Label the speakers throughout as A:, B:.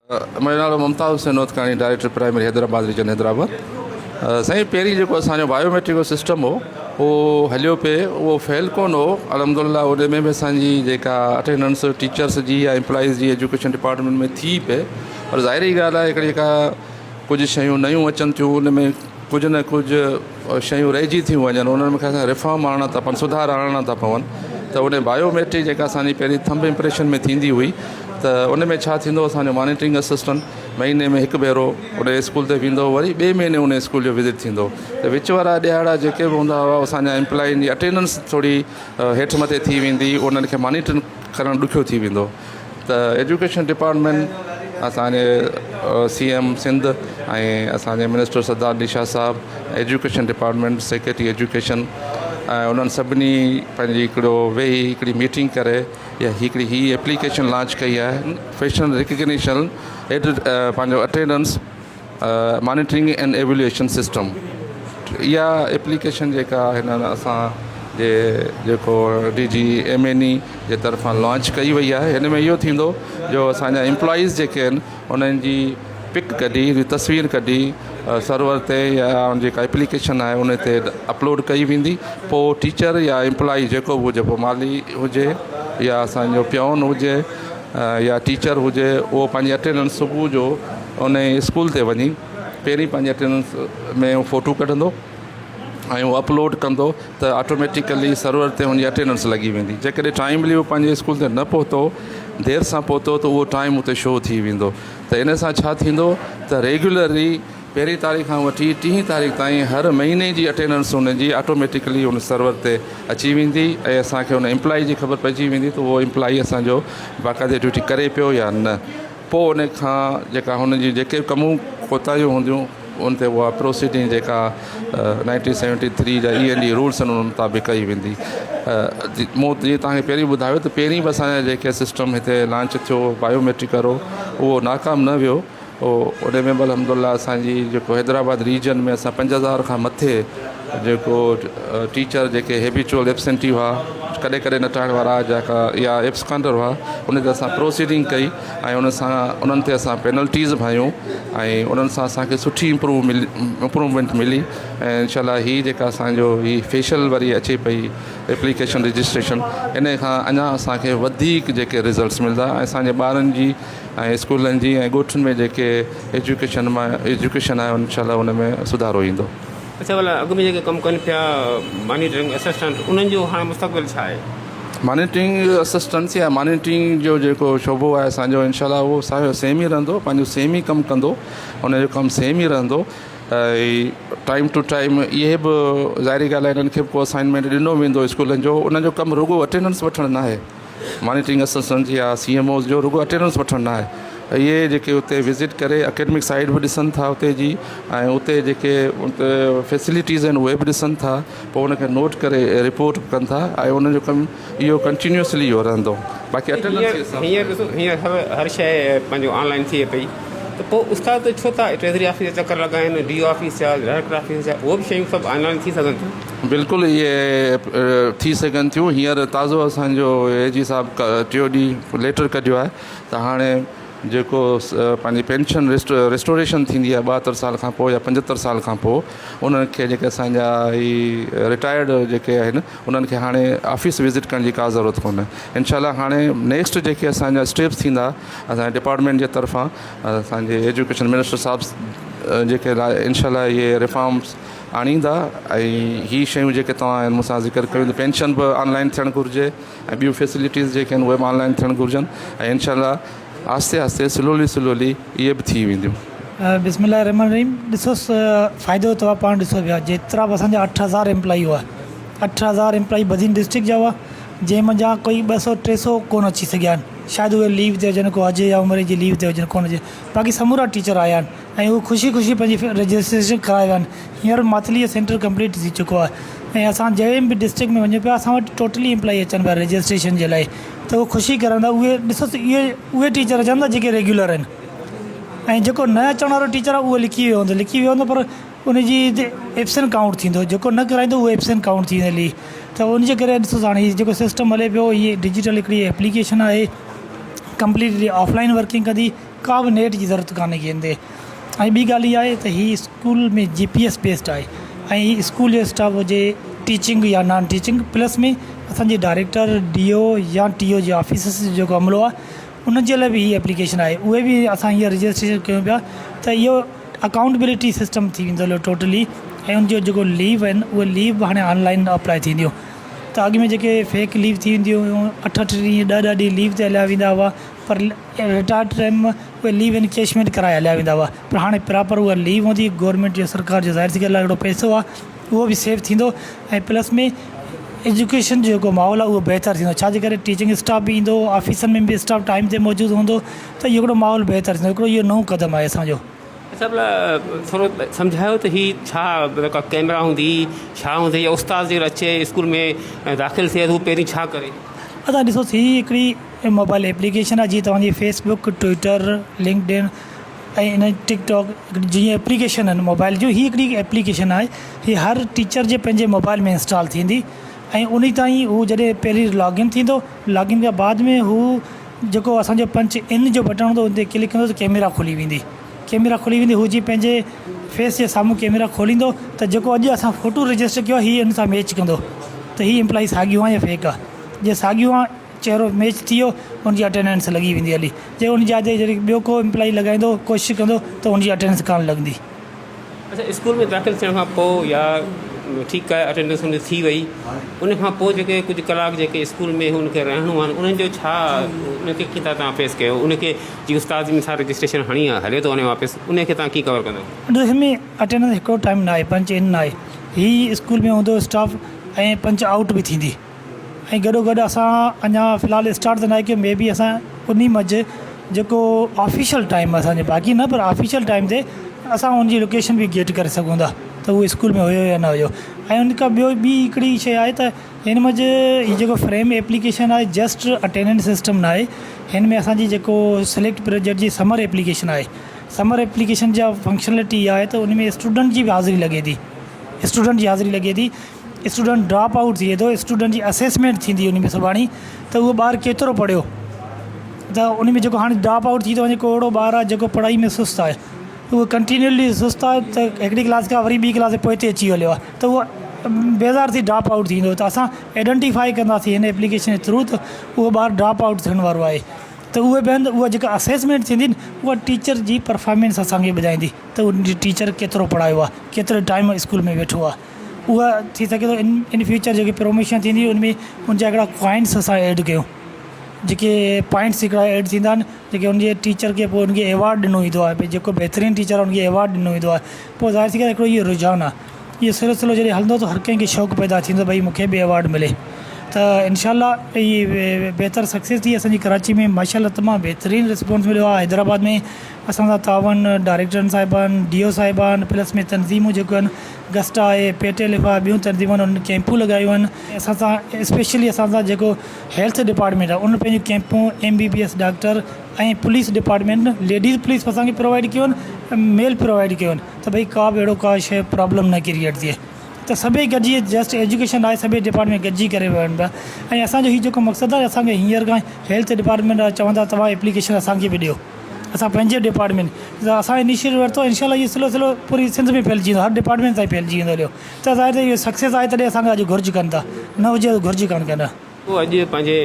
A: منهنجو نالو Mumtaz Hussain Notkani director primary Hyderabad region Hyderabad سائين پهرين جيڪو اسانجو بايوميٽرڪ جو سسٽم هو اهو هليو پئي اهو فيل ڪونه هو الحمد لله ان ۾ به اسانجي جيڪا اٽينڊنس ٽيچرس جي يا امپلائيز جي ايجوڪيشن ڊپارٽمينٽ ۾ ٿي پئي پر ظاهري ڳالهه آهي هڪڙي جيڪا ڪجهه شيون نيون اچن ٿيون ان ۾ ڪجهه نه ڪجهه شيون رهجي ٿيون وڃن انهن ۾ اسان ريفارم آڻڻا ٿا پون سڌارا آڻڻا ٿا پون ته ان بايوميٽرڪ جيڪا اسانجي پهرين ٿمب امپريشن ۾ ٿيندي هئي ته ان ۾ ڇا ٿيندو اسانجو مانيٽرنگ اسسٽنٽ مهيني ۾ هڪ ڀيرو ان اسڪول تي ويندو وري ٻئي مهيني ان اسڪول جو وزٽ ٿيندو ته وچ وارا ڏهاڙا جيڪي به هوندا هئا اسانجا امپلائين جي اٽينڊنس ٿوري هيٺ مٿي ٿي ويندي انهن کي مانيٽر ڪرڻ ڏکيو ٿي ويندو ته ايجوڪيشن ڊپارٽمينٽ اسان جي سي ايم سنڌ ۽ اسان جي منسٽر سردار علي شاهه صاحب ايجوڪيشن ڊپارٽمينٽ سيڪريٽري ايجوڪيشن ۽ انهن سڀني پنهنجي هڪڙو ويهي هڪڙي ميٽنگ ڪري يا هڪڙي هي ايپليڪيشن لانچ ڪئي آهي فيشل ريڪگنيشن پنهنجو attendance monitoring and evaluation system اها ايپليڪيشن جيڪا هن اسان جي جيڪو D G M N A جي طرفان لانچ ڪئي وئي آهي هن ۾ اهو ٿيندو جو اسانجا امپلائيز جيڪي آهن انهن جي پڪ ڪڍي تصوير ڪڍي سرور تي يا ان جيڪا ايپليڪيشن آهي ان تي اپلوڊ ڪئي ويندي پوء ٽيچر يا امپلائي جيڪو به هجي پوء مالي هجي يا اسانجو پيون هجي يا ٽيچر هجي اهو پنهنجي اٽينڊنس صبح جو ان اسڪول تي وڃي پهرين پنهنجي اٽينڊنس ۾ فوٽو ڪڍندو ۽ اهو اپلوڊ ڪندو ته آٽوميٽيڪلي سرور تي ان جي اٽينڊنس لڳي ويندي جيڪڏهن ٽائيملي هو پنهنجي اسڪول تي نه پهتو دير سان پهتو ته اهو ٽائيم اتي شو ٿي ويندو ته ان سان ڇا ٿيندو ته ريگيولرلي پهرين تاريخ کان وٺي ٽيهين تاريخ تائين هر مهيني جي اٽينڊنس ان جي آٽوميٽيڪلي ان سرور تي اچي ويندي ۽ اسان کي ان امپلائي جي خبر پئجي ويندي ته اهو امپلائي اسان جو باقاعدي ڊيوٽي ڪري پيو يا نه پوء ان کان جيڪا هن جي جيڪي به ڪمون ڪوتاهيون هونديون ان تي اها پروسيڊنگ جيڪا نائنٽين سيونٽي ٿري جا اي اين ڊي رولس آهن ان مطابق ڪئي ويندي مون جيئن توهان کي پهرين ٻڌايو ته پهرين به اسان جا جيڪي سسٽم هتي لانچ ٿيو بايوميٽرڪ وارو اهو ناڪام نه ويو ان ۾ به الحمد الله اسان جي جيڪو حيدرآباد ريجن ۾ اسان 5000 کان مٿي جيڪو ٽيچر جيڪي هيبيچوئل ايبسنٽي هئا ڪڏهن ڪڏهن نٽائڻ وارا جيڪا يا ايبسڪانڊر هئا ان تي اسان پروسيڊنگ ڪئي ۽ ان سان انهن تي اسان پينلٽيز به هنيون ۽ انهن سان اسانکي سٺي امپروو ملي امپروومينٽ ملي ۽ انشاء الله هي جيڪا اسانجو هي فيشل وري اچي پئي ايپليڪيشن رجسٽريشن ان کان اڃا اسانکي وڌيڪ جيڪي رزلٽس ملندا ۽ اسانجي ٻارن جي ۽ اسڪولن جي ۽ ڳوٺن ۾ جيڪي ايجوڪيشن مان ايجوڪيشن آهي انشاء الله ان ۾ سڌارو ايندو.
B: اڇا ڀلا اڳ ۾ جيڪي ڪم ڪن پيا مانيٽرنگ اسسٽنٽ انهن جو هاڻي مستقبل ڇا آهي؟
A: مانيٽرنگ اسسٽنٽس يا مانيٽرنگ جو جيڪو شعبو آهي اسان جو انشاء الله اهو ساڳيو سيم ئي رهندو پنهنجو سيم ئي ڪم ڪندو ان جو ڪم سيم ئي رهندو ۽ ٽائيم ٽو ٽائيم اهي به ظاهري ڳالهه آهي انهن کي به ڪو اسائنمينٽ ڏنو ويندو اسڪولن جو انهن جو ڪم رڳو اٽينڊنس وٺڻ نه آهي مانيٽرنگ اسسٽنٽ يا سي ايم اوز جو رڳو اٽينڊنس وٺڻ نه آهي اهي جيڪي اتي وزٽ ڪري اڪيڊمڪ سائيڊ به ڏسن ٿا اتي جي ۽ اتي جيڪي اتي فيسلٽيز آهن اهي به ڏسن ٿا پوء ان کي نوٽ ڪري رپورٽ به ڪن ٿا ۽ ان جو ڪم اهو ڪنٽينيوسلي اهو رهندو باقي اٽينڊنس جي حساب
B: هينئر ڏسو هينئر هر هر شيء پنهنجو آن لائن ٿئي پئي ته پوء استاد ڇو ٿا ٽريزري آفيس جا چڪر لڳائن ڊي او آفيس جا ڊائريڪٽر آفيس جا اهي به شيون سڀ آن لائن ٿي سگهن ٿيون.
A: بلڪل اهي ٿي سگهن ٿيون هينئر تازو اسان جو اي جي صاحب ٽيون ڏينهن ليٽر ڪڍيو آهي ته هاڻي جيڪو پنهنجي پينشن ريسٽوريشن ٿيندي آهي 72 سال کان پوء يا 75 سال کان پوء انهن کي جيڪي اسان جا هي رٽائرڊ جيڪي آهن انهن کي هاڻي آفيس وزٽ ڪرڻ جي ڪا ضرورت ڪونهي انشاء الله هاڻي نيڪسٽ جيڪي اسان جا اسٽيپس ٿيندا اسان جي ڊپارٽمينٽ جي طرفان اسان جي ايجوڪيشن منسٽر صاحب جيڪي انشاء الله اهي ريفارمس آڻيندا ۽ هي شيون جيڪي توهان مون سان ذڪر ڪيون ته پينشن به آن لائن ٿيڻ گهرجي ۽ ٻيون فيسلٽيز جيڪي آهن اهي به آن لائن ٿيڻ گهرجن ۽ انشاء الله آهستي آهستي سلولي سلولي اهي به ٿي وينديون.
C: بسم الله الرحمن الرحيم ڏسوس فائدو توهان پاڻ ڏسو پيا جيترا به اسان جا 8000 امپلائي هئا 8000 امپلائي بدين ڊسٽرڪٽ جا هئا جنهن منجهان ڪوئي 200 300 ڪونه اچي سگهيا آهن شايد اهي ليو تي هجن ڪو حج يا عمري جي ليو تي هجن ڪونه اچي باقي سمورا ٽيچر آيا آهن ۽ هو خوشي خوشي پنهنجي رجسٽريشن ڪرائي ويا آهن هينئر ماتلي جو سينٽر ڪمپليٽ ٿي چڪو آهي ۽ اسان جنهن به ڊسٽرڪٽ ۾ وڃون پيا اسان وٽ ٽوٽلي امپلائي اچن پيا رجسٽريشن جي لاء ته هو خوشي ڪرن ٿا اهي ڏسو ته اهي اهي ٽيچر اچن ٿا جيڪي ريگيولر آهن ۽ جيڪو نه اچڻ وارو ٽيچر آهي اهو لڪي ويو هوندو لڪي ويو هوندو پر ان جي ايبسنٽ ڪائونٽ ٿيندو جيڪو نه ڪرائيندو اهو ايبسنٽ ڪائونٽ ٿي ويندو هلي ته ان جي ڪري ڏسو هاڻي هي جيڪو سسٽم هلي پيو هي ڊجيٽل هڪڙي ايپليڪيشن آهي ڪمپليٽلي آف لائن ورڪنگ ڪندي. ڪا به نيٽ جي ضرورت ڪانهي ڪي هن تي ۽ ٻي ڳالهه اها آهي ته هي اسڪول ۾ جي پي ايس بيسڊ آهي ۽ هي اسڪول جو اسٽاف هجي ٽيچنگ يا نان ٽيچنگ پلس ۾ اسان جي ڊائريڪٽر ڊي او يا ٽي او جي آفيسز جو جيڪو عملو آهي ان جي لاء به هي ايپليڪيشن آهي اهي به اسان هينئر رجسٽريشن ڪيون پيا ته اهو اڪائونٽبلٽي سسٽم ٿي ويندو هليو ٽوٽلي ۽ ان جو جيڪو ليو آهن اهي ليو به هاڻي آن لائن اپلائي ٿينديون ته اڳ ۾ جيڪي فيڪ ليو ٿي وينديون هيون اٺ اٺ ڏينهن ڏهه ڏهه ڏينهن ليو تي هليا ويندا هئا پر رٽائرڊ ٽائيم ۾ اهي ليو انڪيشمينٽ ڪرائي هليا ويندا هئا پر هاڻي پراپر اها ليو هوندي گورنمينٽ جو سرڪار جو ظاهر ٿي ڳالهه آهي اهڙو پئسو آهي اهو به سيو ٿيندو ۽ پلس ۾ ايجوڪيشن جو جيڪو ماحول آهي اهو بهتر ٿيندو ڇا جي ڪري ٽيچنگ اسٽاف به ايندو آفيسن ۾ به اسٽاف ٽائيم تي موجود هوندو ته اهو هڪڙو ماحول بهتر ٿيندو هڪڙو اهو نئون قدم آهي اسان جو.
B: اڇا ڀلا ٿورو سمجهايو ته هي ڇا مطلب ڪا ڪيمرا هوندي ڇا هوندي يا استاد جيڪڏهن اچي اسڪول ۾ داخل ٿئي ته هو پهرين ڇا ڪري.
C: ادا ڏسو هي هڪڙي موبائل ايپليڪيشن آهي جيئن توهان جي fee book Twitter linked ان ۽ ان ٽڪ ٽاڪ جيئن ايپليڪيشن آهن موبائل جون هي هڪڙي ايپليڪيشن آهي هي هر ٽيچر جي پنهنجي موبائل ۾ انسٽال ٿيندي ۽ ان تائين هو جڏهن پهرين لاگ ان ٿيندو لاگ ان کان بعد ۾ هو جيڪو اسان جو پنچ ان جو بٽڻ هوندو ان تي ڪلڪ ڪندو ته ڪيمرا کلي ويندي ڪيمرا کلي ويندي هو جي پنهنجي فيس جي سامهون ڪيمرا کوليندو ته جيڪو اڄ اسان فوٽو رجسٽر ڪيو آهي هي ان سان ميچ ڪندو ته هي امپلائي ساڳيو آهي يا فيڪ آهي جي ساڳيو آهي چهرو ميچ ٿي ويو ان جي اٽينڊنس لڳي ويندي هلي جي ان جاء تي جڏهن ٻيو ڪو امپلائي لڳائيندو ڪوشش ڪندو ته ان جي اٽينڊنس ڪانه لڳندي.
B: اڇا اسڪول ۾ داخل ٿيڻ کان پوء يا ٺيڪ آهي اٽينڊنس ان جي ٿي وئي ان کان پوء جيڪي ڪجهه ڪلاڪ جيڪي اسڪول ۾ ان کي رهڻو آهي انهن جو ڇا ان کي ڪيئن ٿا توهان فيس ڪيو ان کي جي استاد جي مثال رجسٽريشن هڻي آهي هليو ٿو وڃي واپس ان کي توهان ڪيئن ڪور ڪندو.
C: ڏسو هن ۾ اٽينڊنس هڪڙو ٽائيم ناهي پنچ ان ناهي هي اسڪول ۾ هوندو اسٽاف ۽ پنچ آئوٽ به ٿيندي ۽ گڏو گڏ اسان اڃا في الحال اسٽارٽ ته ناهي ڪيو مي بي اسان انهي منجهه جيڪو آفيشل ٽائيم اسان جو باقي نه پر آفيشل ٽائيم تي اسان ان جي لوڪيشن به گيٽ ڪري سگهون ٿا ته اهو اسڪول ۾ هيو يا نه هيو ۽ ان کان ٻيو ٻي هڪڙي شي آهي ته هن منجهه هي جيڪو فريم ايپليڪيشن آهي جسٽ اٽينڊنس سسٽم نه آهي هن ۾ اسان جي جيڪو سليڪٽ پروجيڪٽ جي سمر ايپليڪيشن آهي سمر ايپليڪيشن جا فنڪشنلٽي اها آهي ته ان ۾ اسٽوڊنٽ جي به حاضري لڳي ٿي اسٽوڊنٽ جي حاضري لڳي ٿي اسٽوڊنٽ ڊراپ آئوٽ ٿئي ٿو اسٽوڊنٽ جي اسيسمينٽ ٿيندي ان ۾ سڀاڻي ته اهو ٻار ڪيترو پڙهيو ته ان ۾ جيڪو هاڻي ڊراپ آئوٽ ٿي ٿو وڃي ڪو اهڙو ٻار آهي جيڪو پڙهائي ۾ سست آهي اهو ڪنٽينيولي سست آهي ته هڪڙي ڪلاس کان وري ٻي ڪلاس ۾ پوئتي اچي هليو آهي ته اهو بيزار ٿي ڊراپ آئوٽ ٿيندو ته اسان آئيڊنٽيفائي ڪنداسين هن ايپليڪيشن جي ٿرو ته اهو ٻار ڊراپ آئوٽ ٿيڻ وارو آهي ته اهي به آهن اها جيڪا اسيسمينٽ ٿيندي اها ٽيچر جي پرفارمنس اسانکي ٻڌائيندي ته ان ٽيچر ڪيترو پڙهايو آهي ڪيترو ٽائيم اسڪول ۾ ويٺو آهي اها ٿي سگهي ٿو ان فيوچر جيڪي پروموشن ٿيندي ان ۾ ان جا هڪڙا ڪوائنس اسان ايڊ ڪيون جيڪي پوائنٽس هڪڙا ايڊ ٿيندا آهن جيڪي ان جي ٽيچر کي پوء ان کي ايوارڊ ڏنو ويندو آهي ڀئي جيڪو بهترين ٽيچر آهي ان کي ايوارڊ ڏنو ويندو آهي پوء ظاهر ٿي ڳالهه هڪڙو اهو رجحان آهي اهو سلسلو جڏهن هلندو ته هر ڪنهن کي شوق پيدا ٿيندو ڀئي مون کي به ايوارڊ ملي ته انشاء الله هي بهتر سڪسيس ٿي اسان جي ڪراچي ۾ ماشاء الله تمام بهترين رسپانس مليو آهي حيدرآباد ۾ اسان سان تعاون ڊائريڪٽرن صاحبان ڊي او صاحبان پلس ۾ تنظيمون جيڪو آهن گسٽا آهي پي ٽي ايل ايف آهي ٻيون تنظيمون آهن انهن ڪيمپون لڳايون آهن اسان سان اسپيشلي اسان سان جيڪو هيلٿ ڊپارٽمينٽ آهي ان پنهنجون ڪيمپون M B B S doctor ۽ police department ladies police اسان کي پرووائيڊ ڪيون آهن ميل پرووائيڊ ڪيون آهن ته ڀئي ڪا به اهڙو ڪا شيء پرابلم نه ڪريئيٽ ٿئي ته سڀئي گڏجي جسٽ ايجوڪيشن آهي سڀئي ڊپارٽمينٽ گڏجي ڪري وڃن پيا ۽ اسان جو هي جيڪو مقصد آهي اسان کي هينئر کان هيلٿ ڊپارٽمينٽ وارا چون ٿا توهان ايپليڪيشن اسان کي به ڏيو اسان پنهنجي ڊپارٽمينٽ اسان انيشيٽو ورتو انشاء الله اهو سلسلو پوري سنڌ ۾ ڦهلجي ويندو هر ڊپارٽمينٽ تائين ڦهلجي ويندو هليو ته ظاهر ته اهو سڪسيس آهي تڏهن اسان کان اڄ گهرج ڪن ٿا نه هجي ته گهرج ڪانه ڪن ها.
B: اڄ پنهنجي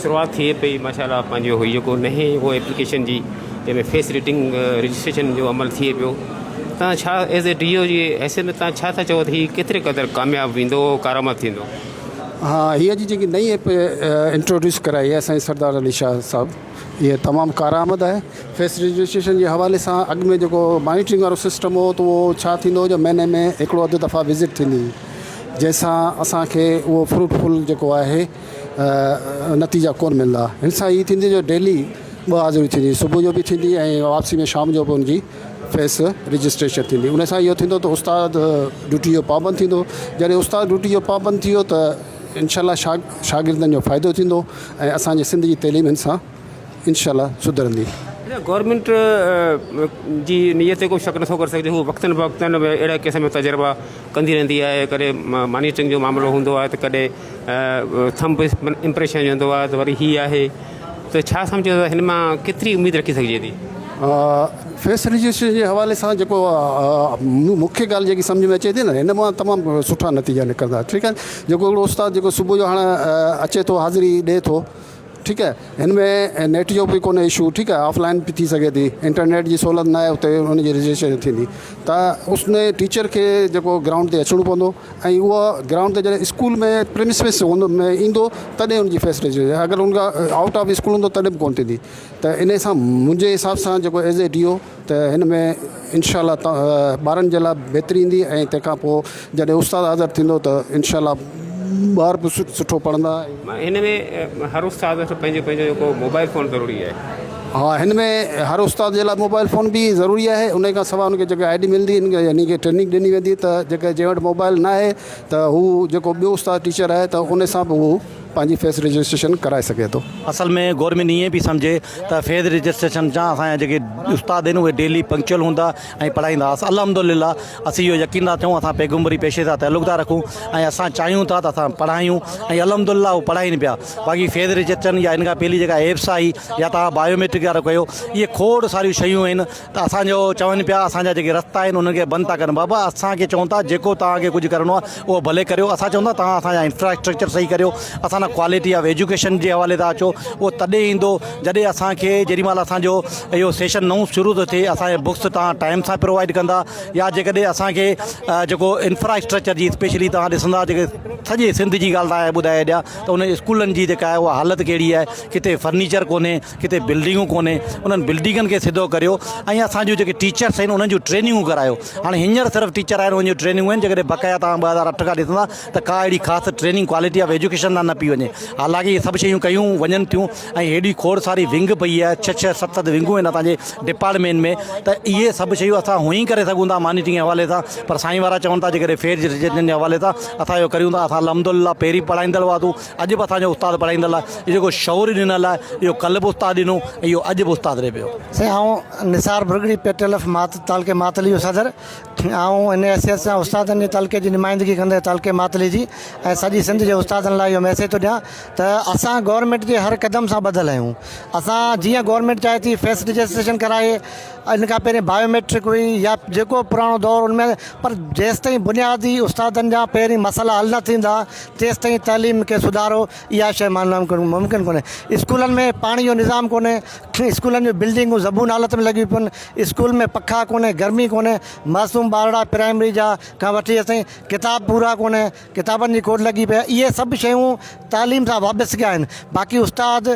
B: شروعات ٿئي پئي ماشاء الله پنهنجو هي جيڪو نئين هو ايپليڪيشن جي جنهن ۾ فيس ريڊنگ رجسٽريشن جو عمل ٿئي پيو تان ڇا ايز اي ڊي او جي حيثيت ۾ تان ڇا ٿا چئو ته هي ڪيتري قدر ڪامياب ويندو ڪارآمد ٿيندو.
D: ها هي اڄ جيڪي نئين ايپ انٽروڊيوس ڪرائي آهي سائين سردار علي شاهه صاحب اها تمام ڪارآمد آهي فيس رجسٽريشن جي حوالي سان اڳ ۾ جيڪو مانيٽرنگ وارو سسٽم هو ته اهو ڇا ٿيندو هو جو مهيني ۾ هڪڙو اڌ دفعا وزٽ ٿيندي هئي جنهن سان اسانکي اهو فروٽفل جيڪو آهي نتيجا ڪونه ملندا هن سان هي ٿيندي جو ڊيلي ٻه حاضريون ٿيندي صبح جو به ٿيندي ۽ واپسي ۾ شام جو به ان جي فيس رجسٽريشن ٿيندي ان سان اهو ٿيندو ته استاد ڊيوٽي جو پابند ٿيندو جڏهن استاد ڊيوٽي جو پابند ٿي ويو ته انشاء الله شاگردن جو فائدو ٿيندو ۽ اسان جي سنڌ جي تعليم هن سان انشاء الله سڌرندي.
B: اڇا گورنمينٽ جي نيت تي ڪو شڪ نٿو ڪري سگهجي هو وقتن بوقتن اهڙا قسم جا تجربا ڪندي رهندي آهي ڪڏهن مانيٽرنگ جو معاملو هوندو آهي ته ڪڏهن ٿمب امپريشن جو هوندو آهي ته وري هي آهي ته ڇا سمجهو ٿا هن مان ڪيتري اميد رکي سگهجي ٿي؟
D: فيس رجسٽريشن جي حوالي سان جيڪو مکيه ڳالهه جيڪي سمجهه ۾ اچي ٿي نه هن مان تمام سٺا نتيجا نڪرندا ٺيڪ آهي جيڪو هڪڙو استاد جيڪو صبح جو هاڻ اچي ٿو حاضري ڏئي ٿو ٺيڪ آهي هن ۾ نيٽ جو به ڪونهي اشو ٺيڪ آهي آف لائن به ٿي سگهي ٿي انٽرنيٽ جي سهولت ناهي اتي ان جي رجسٽريشن ٿيندي ته اس ۾ ٽيچر کي جيڪو گرائونڊ تي اچڻو پوندو ۽ اهو گرائونڊ تي جڏهن اسڪول ۾ پريمس هوندو ۾ ايندو تڏهن ان جي فيس رجسٽريشن اگر ان کان آئوٽ آف اسڪول هوندو تڏهن به ڪونه ٿيندي ته ان سان منهنجي حساب سان جيڪو ايز اي ڊي او ته هن ۾ انشاء الله ٻارن جي لاء بهتري ايندي ۽ تنهن کان پوء جڏهن استاد حاضر ٿيندو ته انشاء الله ٻار به سٺو پڙهندا.
B: هن ۾ هر استاد وٽ پنهنجو پنهنجو جيڪو موبائل فون ضروري آهي.
D: ها هن ۾ هر استاد جي لاء موبائل فون به ضروري آهي ان کان سواء ان کي جيڪا I D ملندي ان کي يعني کي ٽريننگ ڏني ويندي ته جيڪي جنهن وٽ موبائل نه آهي ته هو جيڪو ٻيو استاد ٽيچر آهي ته ان سان به هو پنهنجي فيس رجسٽريشن ڪرائي سگهي ٿو.
E: اصل ۾ گورنمينٽ ائين پئي سمجهي ته فيس رجسٽريشن سان اسان جا جيڪي استاد آهن اهي ڊيلي پنڪچوئل هوندا ۽ پڙهائيندا الحمد لله اسين اهو يقين ٿا چئون اسان پيغمبري پيشي سان تعلق ٿا رکون ۽ اسان چاهيون ٿا ته اسان پڙهايون ۽ الحمد لله هو پڙهائين پيا باقي فيس رجسٽريشن يا ان کان پهرين جيڪا ايپس آئي يا توهان بايوميٽرڪ وارو ڪيو اهي کوڙ ساريون شيون آهن ته اسان جو چون پيا اسان جا جيڪي رستا آهن انهن کي بند ٿا ڪن بابا اسان کي چون ٿا جيڪو توهان کي ڪجهه ڪرڻو آهي اهو ڀلي ڪريو اسان چون ٿا توهان اسان جا انفراسٽرڪچر صحيح ڪريو اسان لاء ڪوالٽي آف ايجوڪيشن جي حوالي سان اچو اهو تڏهن ايندو جڏهن اسان کي جيڏي مهل اسان جو اهو سيشن نئون شروع ٿو ٿئي اسان کي بڪس توهان ٽائيم سان پرووائيڊ ڪندا يا جيڪڏهن اسان کي جيڪو انفراسٽرڪچر جي اسپيشلي توهان ڏسندا جيڪي سڄي سنڌ جي ڳالهه توهان کي ٻڌائي ڏيان ته ان اسڪولن جي جيڪا آهي اها حالت ڪهڙي آهي ڪٿي فرنيچر ڪونهي ڪٿي بلڊنگون ڪونهي انهن بلڊنگن کي سڌو ڪريو ۽ اسان جون جيڪي ٽيچرس آهن انهن جون ٽريننگون ڪرايو هاڻي هينئر صرف ٽيچر آهن انهن جون ٽريننگون آهن جيڪڏهن بقايا توهان 2008 کان ڏسندا ته ڪا اهڙي خاص ٽريننگ ڪوالٽي آف ايجوڪيشن ڏانهن نه پئي وڃي حالانڪه اهي سڀ شيون ڪيون وڃن ٿيون ۽ هيڏي کوڙ ساري ونگ پئي آهي ڇهه ڇهه ست ست ونگون آهن اسان جي ڊپارٽمينٽ ۾ ته اهي سڀ شيون اسان هونئن ئي ڪري سگهون ٿا مانيٽرنگ جي حوالي سان پر سائين وارا چون ٿا جيڪڏهن فيس رجسٽريشن جي حوالي سان اسان اهو ڪريون ٿا اسان الحمد لله پهرين پڙهائيندڙ هئاسون اڄ به اسان جو استاد پڙهائيندڙ آهي اهو جيڪو شعور ڏنل آهي اهو ڪلهه به استاد ڏنو ۽ اهو اڄ به استاد ڏئي پيو.
F: سائين آئون نثار ڀرڳڙي پيٽل آف مات تعلقي ماتلي جو صدر آئون ان حيثيت سان استادن جي تعلقي جي نمائندگي ڪندي تعلقي ماتلي جي ۽ سڄي سنڌ جي استادن لاء اهو ميسيج ٿو ڏيان ته اسان گورنمينٽ جي هر قدم سان ٻڌل آهيون اسان جيئن گورنمينٽ چاهي ٿي فيس رجسٽريشن ڪرائي ان کان پهرين بايو ميٽرڪ هئي يا جيڪو پراڻو دور ان ۾ پر جيستائين بنيادي استادن جا پهرين مسئلا حل نه ٿيندا تيستائين تعليم کي سڌارو اها شيء ممڪن ڪونهي. اسڪولن ۾ پاڻي جو نظام ڪونهي، اسڪولن جون بلڊنگون زبون حالت ۾ لڳيون پيون، اسڪول ۾ پکا ڪونهي، گرمي ڪونهي، معصوم ٻارڙا پرائمري جا کان وٺي هيستائين ڪتاب پورا ڪونهي، ڪتابن جي کوٽ لڳي پئي آهي، اهي سڀ شيون تعليم سان وابستگي آهن، باقي استاد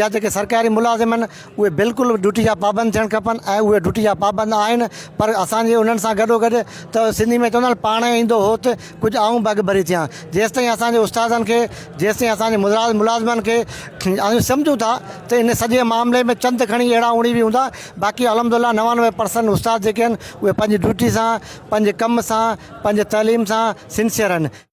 F: يا جيڪي سرڪاري ملازم آهن اهي بلڪل ڊيوٽي جا پابند ٿيڻ کپن ۽ اهي ڊيوٽي جا پابند آهن پر اسان جي انهن سان گڏو گڏ ته سنڌي ۾ چوندا آهن پاڻ ايندو هوت ڪجهه آئون به اڳڀري ٿيان جيستائين اسان جي استادن کي جيستائين اسان جي ملازمن کي اسين سمجهون ٿا ته ان سڄي معاملي ۾ چند کڻي اهڙا اڻي به هوندا باقي الحمد لله 99 پرسنٽ استاد جيڪي آهن اهي پنهنجي ڊيوٽي سان پنهنجي ڪم سان پنهنجي تعليم سان سنسيئر آهن.